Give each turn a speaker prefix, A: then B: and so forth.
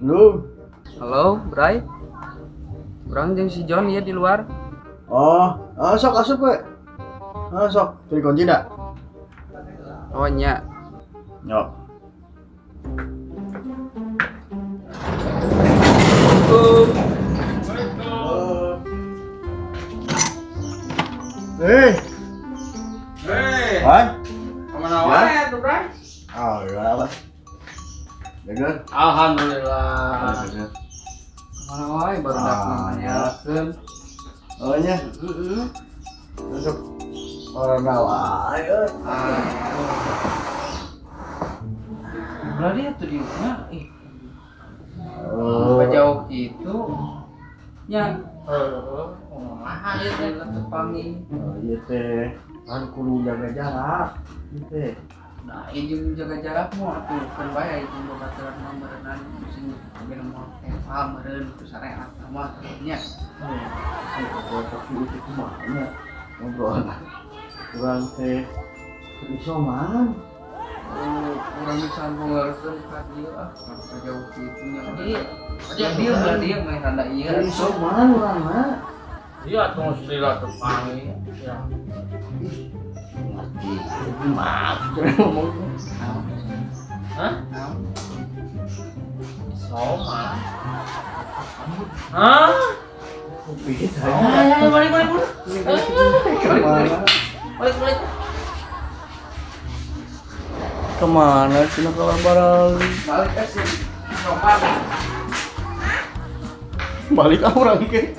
A: Lu.
B: Halo, Bray. Urang jeung si John ya di luar.
A: Oh, ah, sok asup we. Ah, sok. Curi kunci dah.
B: Oh, nya.
A: Yo. Hei.
B: Hei.
A: Hai.
B: Kemana wae tuh, Bray?
A: Ah, ya apa? Dengar.
C: Alhamdulillah.
B: Kemana wae baru dak nanyakeun.
A: Oh nya.
B: Heeh.
A: Masuk. Orang wae euy.
B: Berarti itu di mana? Ih,
A: Oh.
B: jauh gitu. Nya.
C: Heeh, kumaha ieu teh?
B: Tepangi.
A: Oh, iya teh. Kan kudu jaga jarak. Ieu teh.
B: Nah, izin jaga jarak mau atuh kan bae izin babaturan mah meureunnan sing oge moal kepa meureun ku sareat mah nya.
A: Tapi itu kumaha nya ngobrol. Urang teh isoman.
B: Oh, urang bisa pengaruhkeun ka dieu ah, ka jauh kitu nya.
C: Iya.
B: Ya dieu belah dieu mah rada ieu.
A: Isoman urang mah.
C: Iya atuh geus lila tepangi. Ya.
A: Ngerti. Maaf, ngomong.
C: Hah?
B: Naon?
C: Isoman. Hah?
A: Kopi
C: Ayo balik balik balik.
A: Kemana?
C: Balik balik.
A: Kemana sih kalau barang?
B: Balik ke si Isoman.
A: Balik ah urang ke.